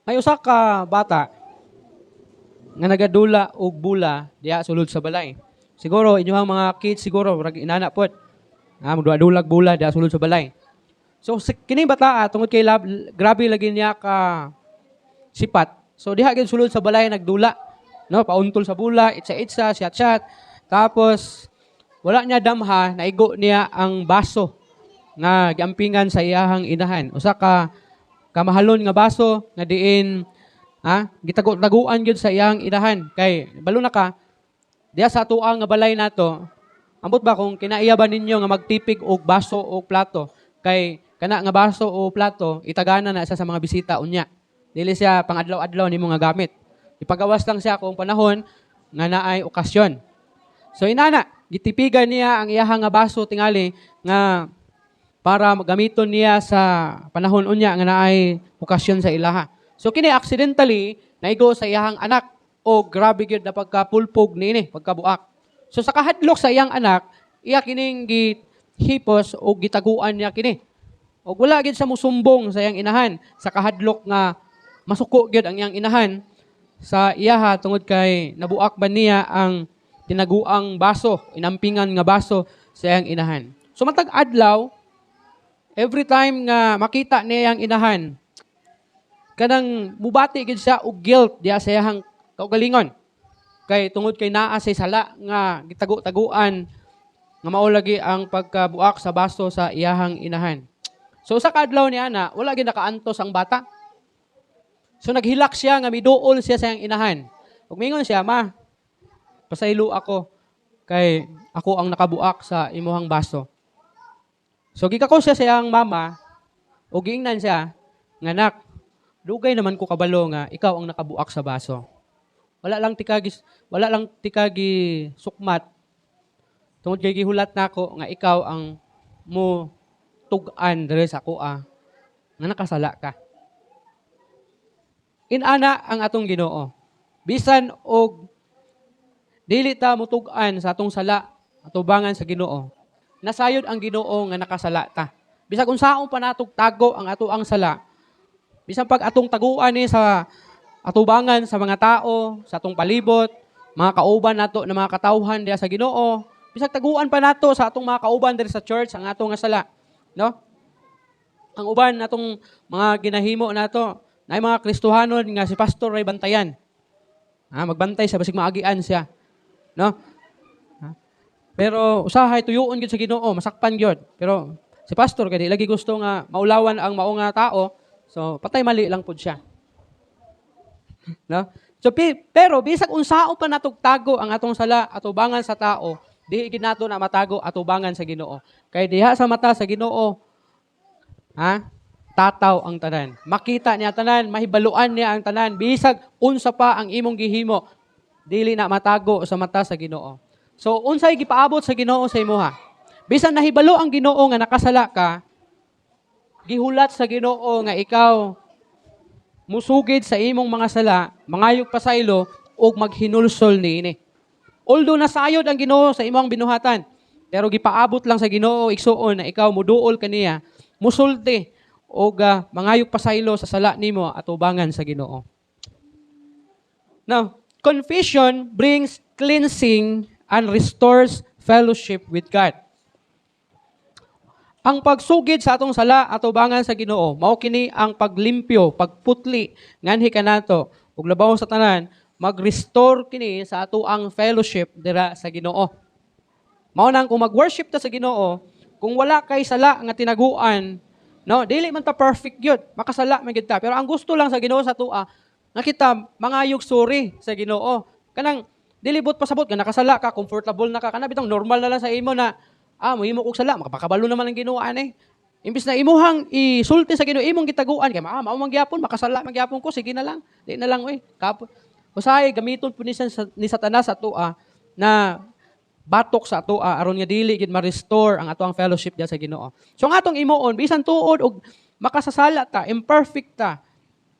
May usa ka bata nga nagadula og bula diha sulod sa balay. Siguro inyong mga kids, siguro murag inana pod. Ah, magdula-dulag bula diha sulod sa balay. So kining bata, tungod kay grabe lagi niya ka sipat. So diha gyud sulod sa balay nagdula. No, pauntol sa bula, itsa-itsa, siyat-siyat. Tapos wala niya damha, naigo niya ang baso nga giampingan sa iyahang inahan. Usa ka kamahalon nga baso nga diin gitago-taguan gyud sa iyang inahan, kay balo na ka diha sa atoang nga balay nato. Ambot ba kung kinaiya ba ninyo nga magtipig og baso o plato, kay kana nga baso o plato itagana na siya sa mga bisita unya, dili siya pangadlaw-adlaw nimo nga gamit, ipagawas lang siya kung panahon nga naay okasyon. So inana, gitipigan niya ang iyahang nga baso tingali nga para gamiton niya sa panahon unya nga naay okasyon sa ilaha. So kini accidentally naigo sa iyahang anak o grabe gyud na pagkapulpog niini, pagkabuak. So sa kahadlok sa iyang anak, iya kining gihipos o gitaguan niya kini. Og wala gyud sa musumbong sa iyang inahan sa kahadlok nga masuko gyud ang iyang inahan sa iyaha tungod kay nabuak ba niya ang tinaguang baso, inampingan nga baso sa iyang inahan. So matag adlaw, every time nga makita niya ang inahan, kanang mubati gid siya og guilt diha sa iyang kaugalingon. Kay tungod kay naa say sala nga gitago-taguan nga mao lagi ang pagkabuak sa baso sa iyahang inahan. So sa kadlaw niya na, wala gid nakaantos ang bata. So naghilak siya nga miduol siya sa iyang inahan. Ug mingon siya, "Ma, pasaylo ako kay ako ang nakabuak sa imuhang baso." So gikako siya sa iyang mama ug giingnan siya nga, "Nak, dugay naman ko kabalo nga ikaw ang nakabuak sa baso. Wala lang tika gi sukmat tungod kay gihulat nako nga ikaw ang mo tug-an diri sa akoa nga nakasala ka." Inana ang atong Ginoo. Bisan og dili ta mutug-an sa atong sala atubangan sa Ginoo, nasayod ang Ginoo nga nakasala ta. Bisag unsaon pa natog tago ang ato ang sala, bisan pag atong taguan ni sa atubangan sa mga tao, sa atong palibot, mga kauban nato na mga katawhan diha sa Ginoo, bisag taguan pa nato sa atong mga kauban diri sa church ang atong nga sala, no? Ang uban natong mga ginahimo nato, naay mga Kristohanon nga si pastor ay bantayan. Ah, magbantay siya basig maagian siya, no? Ha? Pero usahay tuyuon gyud sa Ginoo, masakpan gyud. Pero si pastor kay di lagi gusto nga maulawan ang mao nga tao, so patay mali lang pud siya. No? So pero bisag unsaon pa natog tago ang atong sala atubangan sa tao, di gid nato na matago atubangan sa Ginoo. Kay diha sa mata sa Ginoo, ha? Tataw ang tanan. Makita niya tanan, mahibaluan niya ang tanan. Bisag unsa pa ang imong gihimo, dili na matago sa mata sa Ginoo. So unsay gipaabot sa Ginoo sa imuha? Bisan nahibalo ang Ginoo nga nakasala ka, gihulat sa Ginoo nga ikaw musugid sa imong mga sala, mangayog pasaylo ug maghinulsol niini. Although nasayod ang Ginoo sa imong binuhatan, pero gipaabot lang sa Ginoo, igsuon, na ikaw muduol kaniya, musulti og mangayog pasaylo sa sala nimo atubangan sa Ginoo. Now, confession brings cleansing and restores fellowship with God. Ang pagsugid sa atong sala atubangan sa Ginoo, mao kini ang paglimpyo, pagputli nganhi kanato ug labaw sa tanan, mag-restore kini sa ato ang fellowship dira sa Ginoo. Mao nang kung mag-worship ta sa Ginoo, kung wala kay sala nga tinaguan, no, dili man ta perfect gyud, makasala man gyud ta. Pero ang gusto lang sa Ginoo sa atoa, nga kita mangayog sorry sa Ginoo. Kanang dili buot pasabot nga nakasala ka, comfortable na ka, kana bitong normal na lang sa imo na mohimo kog sala, makapakabalo naman ang Ginoo ani. Imbis na imuhang isulti sa Ginoo imong gitaguan kay mao man gyapon, makasala man gyapon ko, sige na lang. Di na lang oy. Usahay gamiton pud ni Satanas sa atoa na batok sa atoa aron nga dili gid ma-restore ang atoang fellowship diya sa Ginoo. So ang atong imuon, bisan tuod og makasasala ta, imperfect ta,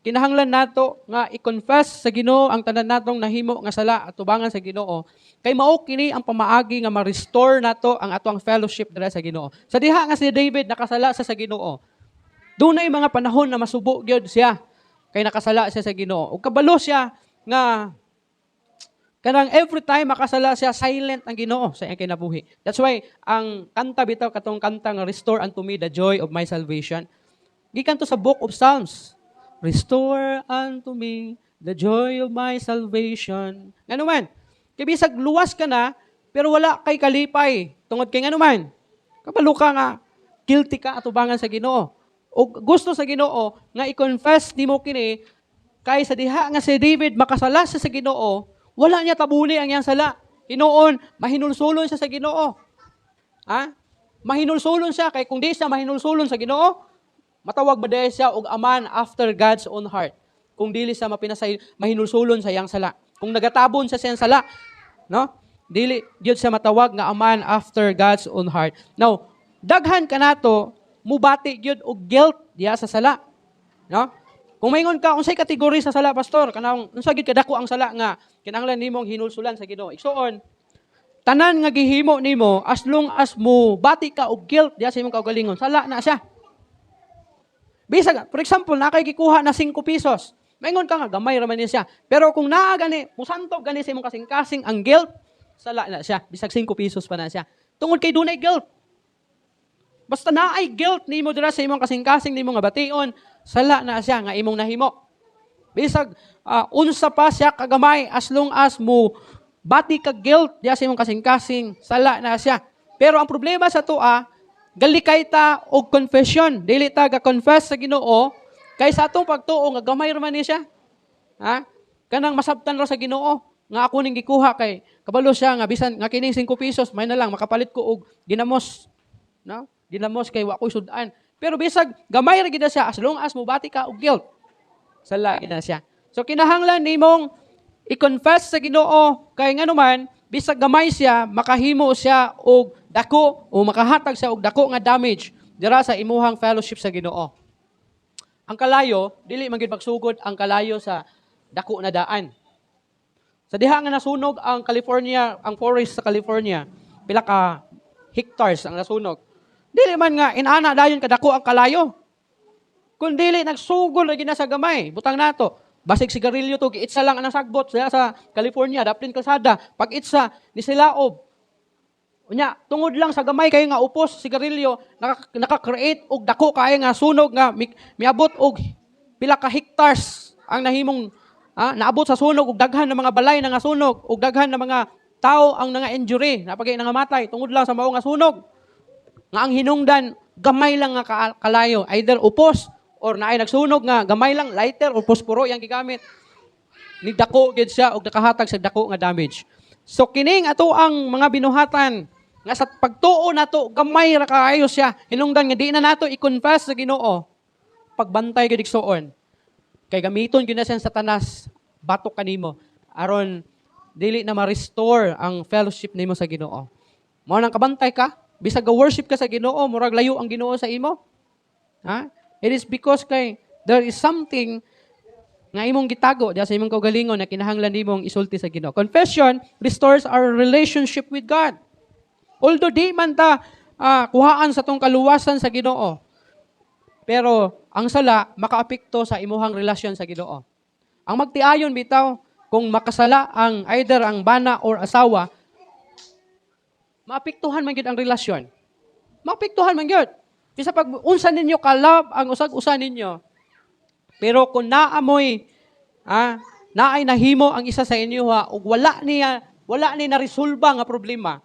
kinahanglan nato nga i-confess sa Ginoo ang tanan natong nahimo nga sala atubangan sa Ginoo, kay mao kini ang pamaagi nga ma-restore nato ang atoang fellowship dira sa Ginoo. Sa diha nga si David nakasala sa Ginoo, dunay mga panahon na masubo gyud siya. Kay nakasala siya sa Ginoo. Ug kabalo siya nga kanang every time makasala siya, silent ang Ginoo sa iyang kinabuhi. That's why ang kanta bitaw, katong kanta nga "Restore unto me the joy of my salvation," gikan to sa Book of Psalms. "Restore unto me the joy of my salvation." Ngano man? Kay bisag luwas ka na, pero wala kay kalipay. Tungod kay ngano man? Kabalo ka nga guilty ka atubangan sa Ginoo. O gusto sa Ginoo nga i-confess nimo kini, kay sa diha nga si David makasala siya sa Ginoo, wala niya tabuni ang iyang sala. Hinuon, mahinulsulon siya sa Ginoo. Ha? Mahinulsulon siya kay kung di siya mahinulsulon sa Ginoo, matawag ba diay siya og a man after God's own heart? Kung dili siya mapinasay mahinulsulon sa iyang sala. Kung nagatabon siya sa iyang sala, no? Dili gyud siya matawag nga a man after God's own heart. Now, daghan kanato mubati gyud og guilt diha sa sala. No? Kung maingon ka, unsay kategory sa sala, pastor? Kanang unsa gyud kadako ang sala nga kinahanglan nimong hinulsulan sa Ginoo? Igsuon, tanan nga gihimo nimo, as long as mo bati ka og guilt diha sa imong kaugalingon, sala na siya. Bisag, for example, naa kay gikuha na 5 pesos. Maingon ka nga, gamay ra man ni siya. Pero kung naa gani, musantob gani sa imong kasing-kasing ang guilt, sala na siya. Bisag 5 pesos pa na siya. Tungod kay dunay guilt. Basta naay guilt nimo dira sa imong kasing-kasing nimo nga bation, sala na siya nga imong nahimo. Bisag unsa pa siya kagamay, as long as mo bati ka guilt diya sa imong kasing-kasing, sala na siya. Pero ang problema sa atoa, galikay ta og confession. Dili ta ga confess sa Ginoo kay sa atong pagtuo nga gamay ra man ni siya. Ha? Kanang masabtan ra sa Ginoo nga ako ning gikuha kay kabalo siya nga bisan nga kining 5 pesos may na lang makapalit ko og ginamos. No? Ginamos kay wa ko'y sud-an. Pero bisag gamay ra gid na siya, as long as mobati ka og guilt, sala gid na siya. So kinahanglan nimong i-confess sa Ginoo kay ngano man, bisag gamay siya, makahimo siya og dako o makahatag siya og dako nga damage dira sa imuhang fellowship sa Ginoo. Ang kalayo, dili man gid magsugod ang kalayo sa dako na daan. Sa diha nga nasunog ang California, ang forest sa California, pila ka hectares ang nasunog. Dili man nga inana dayon kadako ang kalayo. Kung dili nagsugod lagi na sa gamay, butang nato. Basig sigarilyo to, giitsa lang ang sagbot sa California, daplin kalsada. Pag itsa ni silaob. Unya, tungod lang sa gamay kayo nga upos sigarilyo, naka-create og dako kaayo nga sunog nga miabot og pila ka hectares ang nahimong naabot sa sunog, og daghan ng mga balay na nga sunog og daghan ng mga tao ang nga injury, napagay nangamatay tungod lang sa mao nga sunog. Nga ang hinungdan gamay lang nga kalayo, either upos or naay nagsunog nga gamay lang lighter or posporo yang gigamit. Nidako gid siya og nakahatag sa dako nga damage. So kining ato ang mga binuhatan nga sa pagtuo nato gamay ra kaayo siya, hinungdan nga di na nato i-confess sa Ginoo, pagbantay gid, igsuon. Kay gamiton gyud na siya sa Satanas batok kanimo aron dili na ma-restore ang fellowship nimo sa Ginoo. Mao nang kabantay ka, bisag ga worship ka sa Ginoo, murag layo ang Ginoo sa imo. Ha? It is because kay there is something nga imong gitago diya sa imong kaugalingon na kinahanglan nimong isulti sa Ginoo. Confession restores our relationship with God. Although di man ta kuhaan sa tong kaluwasan sa Ginoo, pero ang sala makaapekto sa imuhang relasyon sa Ginoo. Ang magtiayon bitaw, kung makasala ang either ang bana or asawa, maapektuhan man gyud ang relasyon. Maapektuhan man gyud. Bisa pag unsa ninyo ka-love ang usag-usa ninyo, pero kung naamoy naay nahimo ang isa sa inyo ha, ug wala ni naresolba nga problema,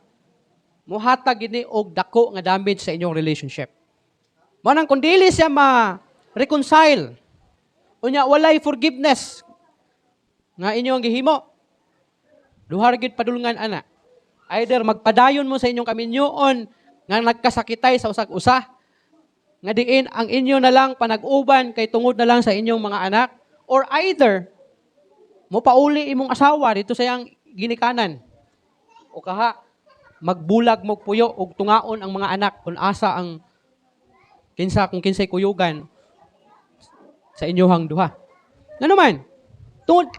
muhatag gini og dako nga damage sa inyong relationship. Mao nang kung dili siya ma-reconcile, unya walay forgiveness nga inyong gihimo, duha ra gyud padulngan ana. Either magpadayon mo sa inyong kaminyoon nga nagkasakitay sa usag-usa, nga diin ang inyo na lang panag-uban kay tungod na lang sa inyong mga anak, or either mo pauli imong asawa dito sa iyang ginikanan o kaha magbulag mo puyo og tungaon ang mga anak kung asa ang kinsa, kung kinsay kuyugan sa inyohang duha. Ngano man? Tungod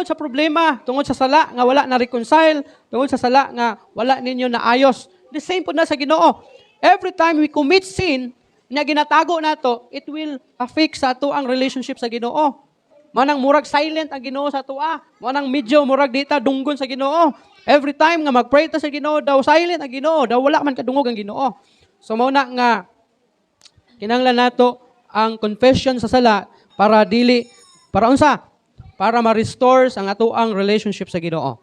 sa problema, tungod sa sala nga wala na reconcile, tungod sa sala nga wala ninyo naayos. The same po na sa Ginoo. Every time we commit sin, Nya ginatago nato, it will affect sa ato ang relationship sa Ginoo. Manang murag silent ang Ginoo sa atoa. Manang medyo murag di ta dunggon sa Ginoo. Every time nga mag-pray ta sa Ginoo, daw silent ang Ginoo, daw wala man kadungog ang Ginoo. So mao na nga kinahanglan nato ang confession sa sala para dili, para unsa? Para ma-restore ang atoang relationship sa Ginoo.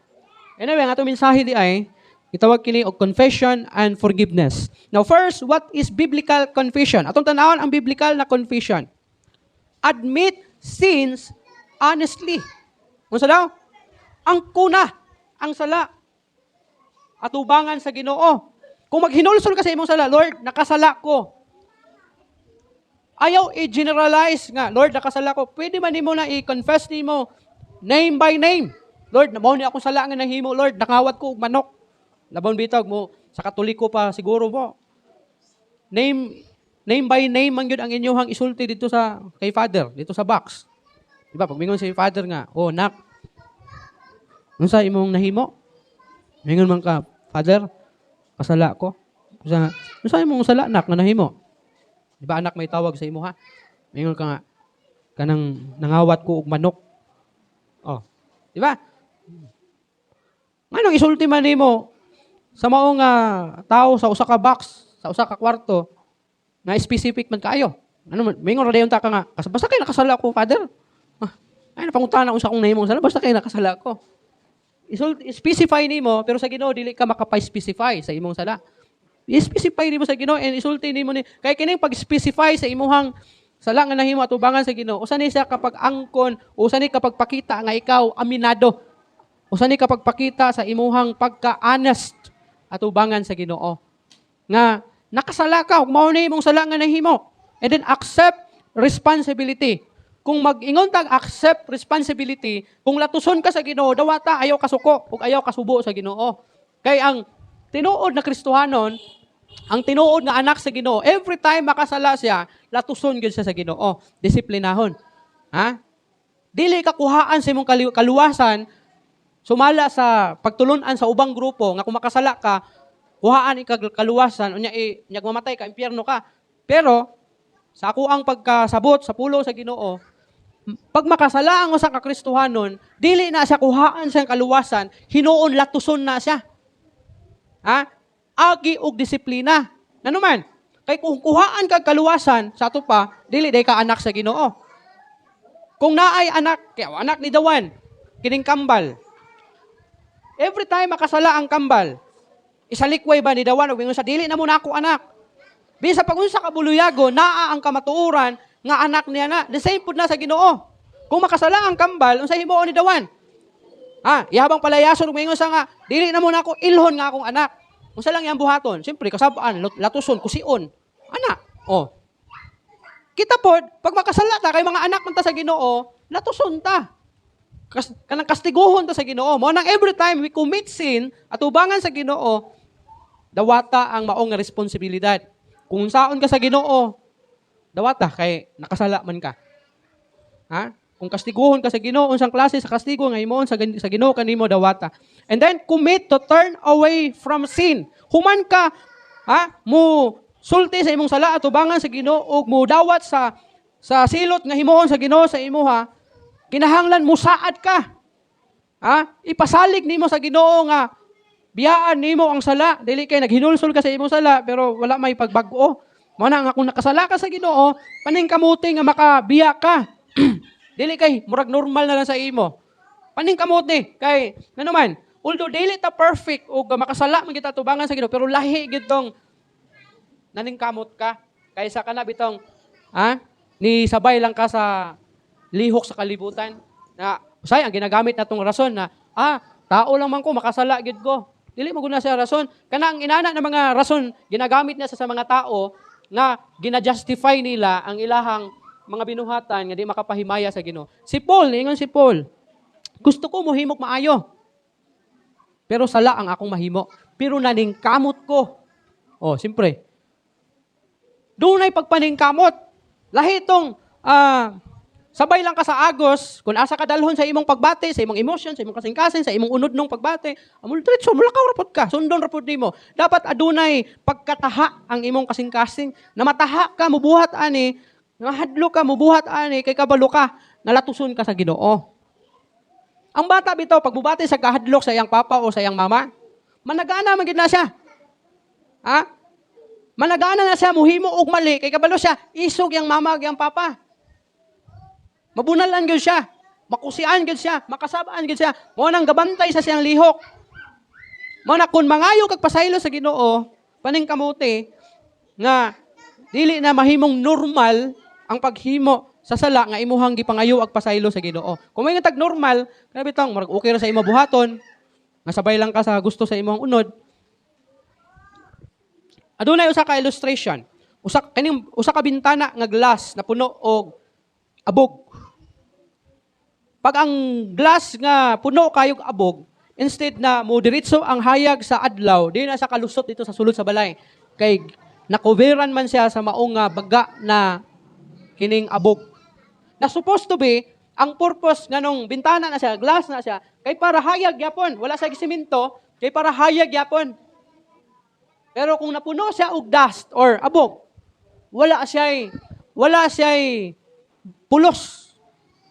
Anyway, ang atong mensahe di ay gitawag kini og confession and forgiveness. Now first, what is biblical confession? Atong tan-awon ang biblical na confession. Admit sins honestly. Unsa daw? Angkona ang sala. Atubangan sa Ginoo. Kung maghinulsol ka sa imong sala, "Lord, nakasala ko." Ayaw i-generalize nga, "Lord, nakasala ko." Pwede man nimo na i-confess nimo name by name. "Lord, mao ni akong sala nga nahimo, Lord, nakawat ko og manok." Labon bitag mo sa Katoliko pa siguro mo. Name name by name man gyud ang inyong isulti dito sa kay Father, dito sa box. Di ba? Pag mingon si Father nga, "Oh, nak, unsa imong nahimo?" Mingon man ka, "Father, kasala ko." "Unsa imong sala, nak, nga nahimo?" Di ba anak may tawag sa imo ha? Mingon ka nga, "Kanang nangawat ko og manok." Oh. Di ba? Nganong isulti man nimo sa mao nga tao sa usa ka box, sa usa ka kwarto, nga specific man kaayo? Ano man, mingon ra dayon ta ka nga, "Basta kay nakasala ko, Father." Ah, ay, napangutana unsa akong nahimong sala, basta kay nakasala ko. Isulti, specify nimo, pero sa Ginoo dili ka makapa-specify sa imong sala. I-specify nimo sa Ginoo and isulti nimo ni kay kining pag-specify sa imuhang sala nga nahimo atubangan sa Ginoo, usa ni siya kapag angkon, usa ni kapag pakita nga ikaw aminado. Usa ni kapag pakita sa imuhang pagka-honest atubangan sa Ginoo. Nga nakasala ka, ug mao ni imong sala nga nahimo. And then accept responsibility. Kung mag-ingon tag accept responsibility, kung latuson ka sa Ginoo, dawata ayaw kasuko ug ayaw kasubo sa Ginoo. Kay ang tinuod na Kristohanon, ang tinuod nga anak sa Ginoo, every time makasala siya, latuson gyud siya sa Ginoo, disiplinahon. Ha? Dili ka kuhaan sa imong kaluwasan sumala sa pagtulunan sa ubang grupo nga kung makasala ka, kuhaan ika kaluwasan, unya unya mamatay ka, impyerno ka. Pero sa ako ang pagkasabot sa pulong sa Ginoo, pag makasala ang usa ka Kristohanon, dili na siya kuhaan sa kaluwasan, hinuon latuson na siya. Ha? Agi og disiplina. Ngano man? Kay kung kuhaan kag kaluwasan sa ato pa, dili day ka anak sa Ginoo. Kung naay anak, kaya anak ni Dawan, kining kambal. Every time makasala ang kambal, isalikway ba ni Dawan og ingon sa dili na mo nako anak? Bisa pag unsa ka buluyago, naa ang kamatuoran nga anak niya na. The same pud na sa Ginoo. Kung makasala ang kambal, unsa himuon ni Dawan? Ha, ihabang palayason ug moingon sa nga, "Dili na mo nako ilhon nga akong anak." Unsa lang iyang buhaton? Siyempre kasab-an, latuson, kusion. Anak. Oh. Kita pod, pag makasala ta kay mga anak man ta sa Ginoo, latuson ta. Kanang kastiguhon ta sa Ginoo. Mao nang every time we commit sin, atubangan sa Ginoo, dawata ang maong nga responsibilidad. Kung saon ka sa Ginoo, dawata kay nakasala man ka. Ha? Kung kastiguhon ka sa Ginoo, unsang klase sa kastigo nga himuon sa Ginoo kanimo, dawata. And then commit to turn away from sin. Human ka ha, mo sulti sa imong sala atubangan sa Ginoo ug mo dawat sa silot nga himuon sa Ginoo sa imuha, kinahanglan musaad ka. Ha? Ipasalig nimo sa Ginoo nga biyaan nimo ang sala. Dili kay naghinulsol ka sa imong sala pero wala may pagbag-o. Mao na nga kung nakasala ka sa Ginoo, paningkamuti nga makabiya ka. Dili kay murag normal na lang sa imo. Paningkamuti kay ngano man, although dili ta perfect ug makasala man kita tubangan sa Ginoo, pero lahi gyud tong naningkamot ka kaysa kana bitong ha ni sabay lang ka sa lihok sa kalibutan na usay ang ginagamit natong rason na tao lang man ko, makasala gyud ko. Dili mo guna siya rason. Kana ang inana na mga rason ginagamit niya sa mga tao nga gina-justify nila ang ilahang mga binuhatan nga di makapahimaya sa Ginoo. Si Paul, ingon si Paul, "Gusto ko mohimok maayo. Pero sala ang akong mahimo. Pero naningkamot ko." Oh, siyempre. Dunay pagpaningkamot. Lahi itong Sabay lang ka sa agos, kung asa ka dalhon sa imong pagbati, sa imong emotion, sa imong kasing-kasing, sa imong unod nung pagbati, amul diretso, mulakaw ra pod ka, sundon ra pod nimo. Dapat adunay pagkataha ang imong kasing-kasing, na mataha ka, mubuhat ani, mahadlo ka, mubuhat ani, kay kabalo ka, nalatuson ka sa Ginoo. Ang bata bitaw, pag mubati sa kahadlok sa iyang papa o sa iyang mama, managana man gid na siya. Ha? Managana na siya, muhimo og mali, kay kabalo siya, isog yang mama ug yang papa. Mabunalan gyud siya, makusian gyud siya, makasabaan gyud siya. Mao nang gabantay sa siyang lihok. Mao na kun mangayo kag pasaylo sa Ginoo, paningkamuti nga dili na mahimong normal ang paghimo sa sala nga imuhang gipangayo ag pasaylo sa Ginoo. Kung may tag normal, kana bitong murag okay ra sa imo buhaton, nga sabay lang ka sa gusto sa imong unod. Adunay usa ka illustration. Usa kining usa ka bintana nga glass na puno og abog. Pag ang glass nga puno kayog abog, instead na mo diretso ang hayag sa adlaw, di na sa kalusot dito sa sulod sa balay. Kay nakuveran man siya sa maong nga baga na kining abog. Na supposed to be, ang purpose nga nung bintana na siya, glass na siya, kay para hayag yapon. Wala sa simento, kay para hayag yapon. Pero kung napuno siya og dust or abog, wala siya'y pulos.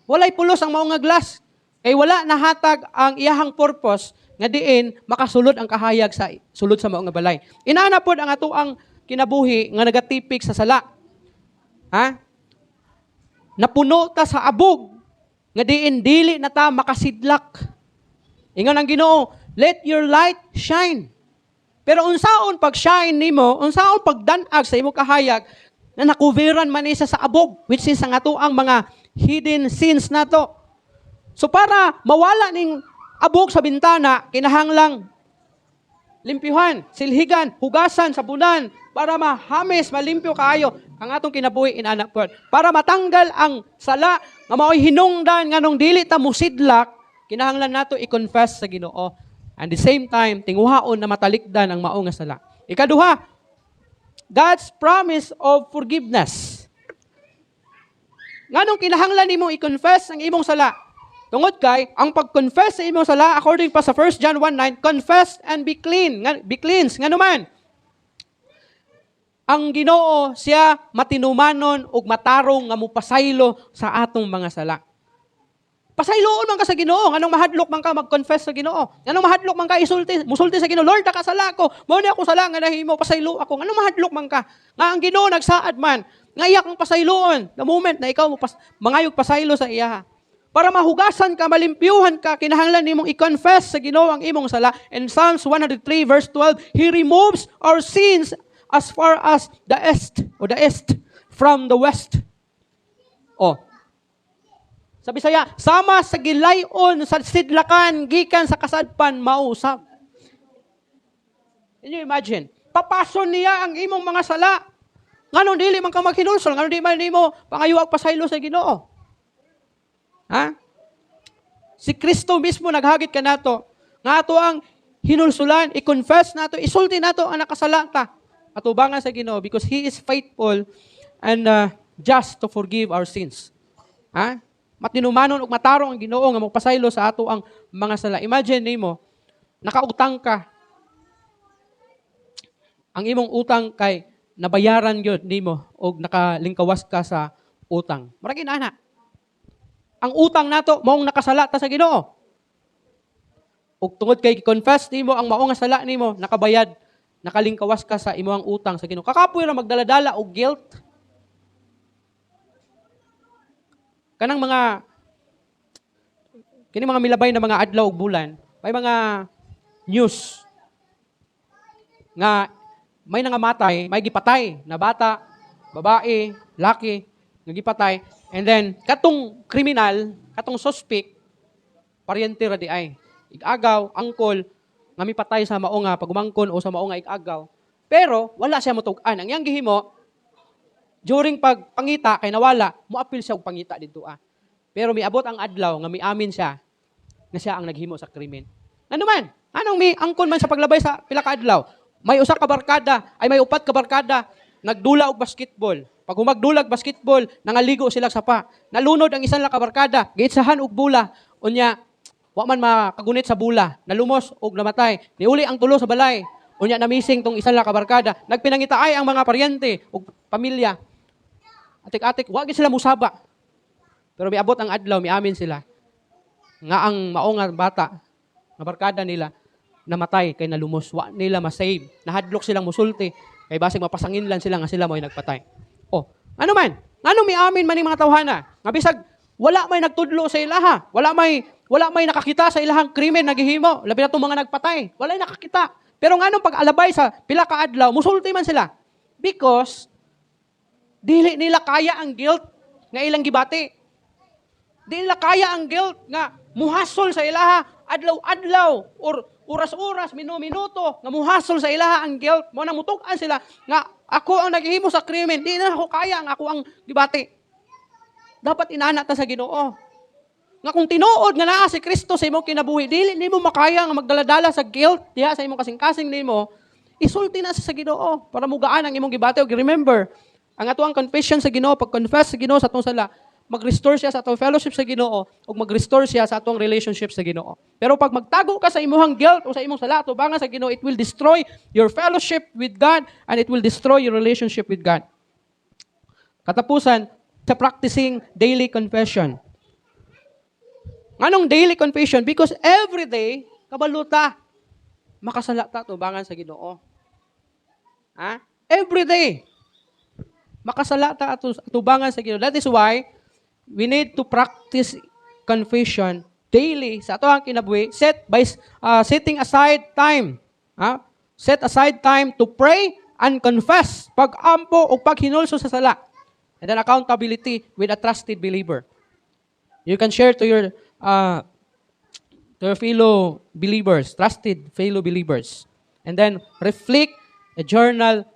Walay pulos ang maong nga glass. Kay wala nahatag ang iyahang purpose nga diin makasulod ang kahayag sa sulod sa maong nga balay. Inana pod ang atoang kinabuhi nga nagatipik sa sala. Ha? Napuno ta sa abog nga diin dili na ta makasidlak. Ingon ang Ginoo, "Let your light shine." Pero unsaon pag-shine nimo, unsaon pagdanag sa imong kahayag na nakuveran man isa sa abog, which is ang atoang mga hidden sins nato. So para mawala ning abog sa bintana, kinahanglang limpyuhan, silhigan, hugasan, sabunan, para mahamis, malimpyo kaayo ang atong kinabuhi, inana pod. Para matanggal ang sala nga mao'y hinungdan nganong dili ta musidlak, kinahanglan nato i-confess sa Ginoo. And the same time, tinguhaon na matalikdan ang mao nga sala. Ikaduha, God's promise of forgiveness. Nganong kinahanglan nimo i-confess ang imong sala? Tungod kay ang pag-confess sa imong sala, according pa sa 1 John 1:9, "Confess and be clean, nga, be cleansed." Ngano man? Ang Ginoo siya matinumanon ug matarong nga mupasaylo sa atong mga sala. Pasayloon man ka sa Ginoo, nganong mahadlok man ka mag-confess sa Ginoo? Nganong mahadlok man ka isulti, musulti sa Ginoo, "Lord, nakasala ko. Mao ni ako sala nga nahimo, pasaylo ako." Nganong mahadlok man ka? Nga ang Ginoo nagsaad man nga iya kang pasayloon the moment na ikaw mo mangayog pasaylo sa iya. Para mahugasan ka, malimpyuhan ka, kinahanglan nimong i-confess sa Ginoo ang imong sala. In Psalms 103 verse 12, "He removes our sins as far as the east or the east from the west." Oh. Sa Bisaya, sama sa gilayon sa sidlakan gikan sa kasadpan mausab. Can you imagine? Papason niya ang imong mga sala. Nganong dili man ka maghinulsol, nganong di man nimo pangayuag pasaylo sa Ginoo? Ha? Si Kristo mismo naghagit kanato nga ato ang hinulsulan, i-confess nato, isulti nato ang nakasala ta. Atubangan sa Ginoo because He is faithful and just to forgive our sins. Ha? Matinumanon ug matarong ang Ginoo nga magpasaylo sa ato ang mga sala. Imagine nimo, nakautang ka. Ang imong utang kay nabayaran gyud nimo og nakalingkawas ka sa utang. Murag inana. Ang utang nato maong nakasala ta sa Ginoo. Ug tungod kay confess nimo ang mao nga sala nimo, nakabayad, nakalingkawas ka sa imong utang sa Ginoo. Kakapoy ra magdala-dala og guilt. Kanang mga kini mga milabay na mga adlaw ug bulan, may mga news nga may nangamatay, may gipatay na bata, babae, laki, nga gipatay, and then katong kriminal, katong suspect, paryente ra di ay. Igagaw, angkol, nga mipatay sa mao nga pagumangkon o sa mao nga igagaw. Pero wala siya motug-an. Ang iyang gihimo, during pagpangita kay nawala, moapil siya og pangita didto ah. Pero miabot ang adlaw nga miamin siya nga siya ang naghimo sa krimen. Ano man? Anong mi angkon man sa paglabay sa pila ka adlaw? May usa ka barkada, ay may upat ka barkada. Nagdula og basketball. Pag humagdulag basketball, nangaligo sila sa sapa. Nalunod ang isang kabarkada, giitsahan og bula. Unya, wa man makagunit sa bula. Nalumos og namatay. Niuli ang tulo sa balay. Unya namising tong isa ka barkada. Nagpinangitaay ang mga paryente ug pamilya. Atik-atik, wa gid sila musaba. Pero miabot ang adlaw, miamin sila nga ang mao nga bata nga barkada nila namatay kay nalumos, wa nila ma-save. Nahadlok silang musulti kay basig mapasangin lang sila nga sila mo'y nagpatay. Oh, ano man? Ngano miamin man ning mga tawhana? Nga bisag wala may nagtudlo sa ilaha, wala may nakakita sa ilahang krimen na gihimo, labi na tong mga nagpatay, wala nakakita. Pero nganong pag-alabay sa pila ka adlaw, musulti man sila? Because dili nila kaya ang guilt nga ilang gibati. Dili nila kaya ang guilt nga muhasol sa ilaha adlaw-adlaw or oras-oras, minu-minuto, nga muhasol sa ilaha ang guilt. Mao nang mutug-an sila nga ako ang naghihimo sa krimen, di na ako kaya ang ako ang gibati. Dapat inana ta sa Ginoo. Nga kung tinuod nga naa si Kristo sa imong kinabuhi, dili nimo makaya nga magdala-dala sa guilt diha sa imong kasing-kasing nimo, isulti na sa Ginoo para mugaan ang imong gibati. Ug remember, ang atoang confession sa Ginoo, pag-confess sa Ginoo sa atong sala, mag-restore siya sa atong fellowship sa Ginoo ug mag-restore siya sa atong relationship sa Ginoo. Pero pag magtago ka sa imong guilt o sa imong sala atubangan sa Ginoo, it will destroy your fellowship with God and it will destroy your relationship with God. Katapusan, sa practicing daily confession. Nganong daily confession? Because every day, kabalo ta, makasala ta tubangan sa Ginoo. Ha? Every day, makasala ta atubangan sa Ginoo. That is why we need to practice confession daily sa atoang kinabuhi, set by setting aside time. Ha? Set aside time to pray and confess, pag-ampo o paghinulsol sa sala. And then accountability with a trusted believer. You can share to your fellow believers, trusted fellow believers. And then reflect a journal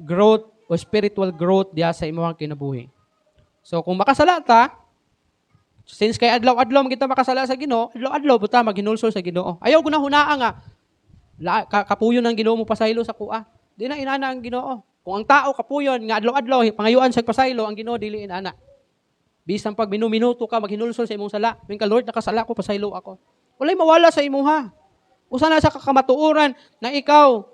growth o spiritual growth diya sa imong kinabuhi. So kung makasala ta, since kay adlaw-adlaw man kita makasala sa Ginoo, adlaw-adlaw buta maghinulsol sa Ginoo. Ayaw gunahunaa nga kapuyon ang Ginoo mo pasaylo sa kuha. Di na inana ang Ginoo. Kung ang tao kapuyon nga adlaw-adlaw pangayuan sa pasaylo, ang Ginoo dili inana. Bisan pag minu-minuto ka maghinulsol sa imong sala, ka Lord, nakasala ko, pasaylo ako. Walay mawala sa imuha. Usa na sa kakamatuoran na ikaw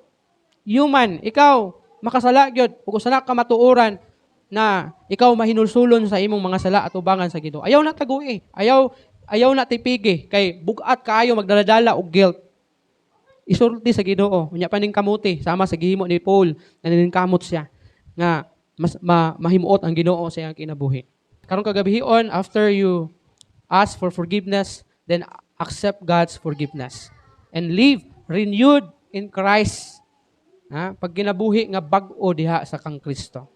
human, ikaw makasala gyud, ug usa na kamatuoran na ikaw mahinulsulon sa imong mga sala atubangan sa Ginoo. Ayaw na tagui, ayaw ayaw na tipigi kay bugat kaayo magdaladala og guilt. Isulti sa Ginoo, unya pa ning kamuti sama sa gihimo ni Paul na kamot siya nga mas mahimuot ang Ginoo sa iyang kinabuhi. Karong kagabihion, after you ask for forgiveness, then accept God's forgiveness and live renewed in Christ. Ha? Pag ginabuhi nga bag-o diha sa kang Kristo.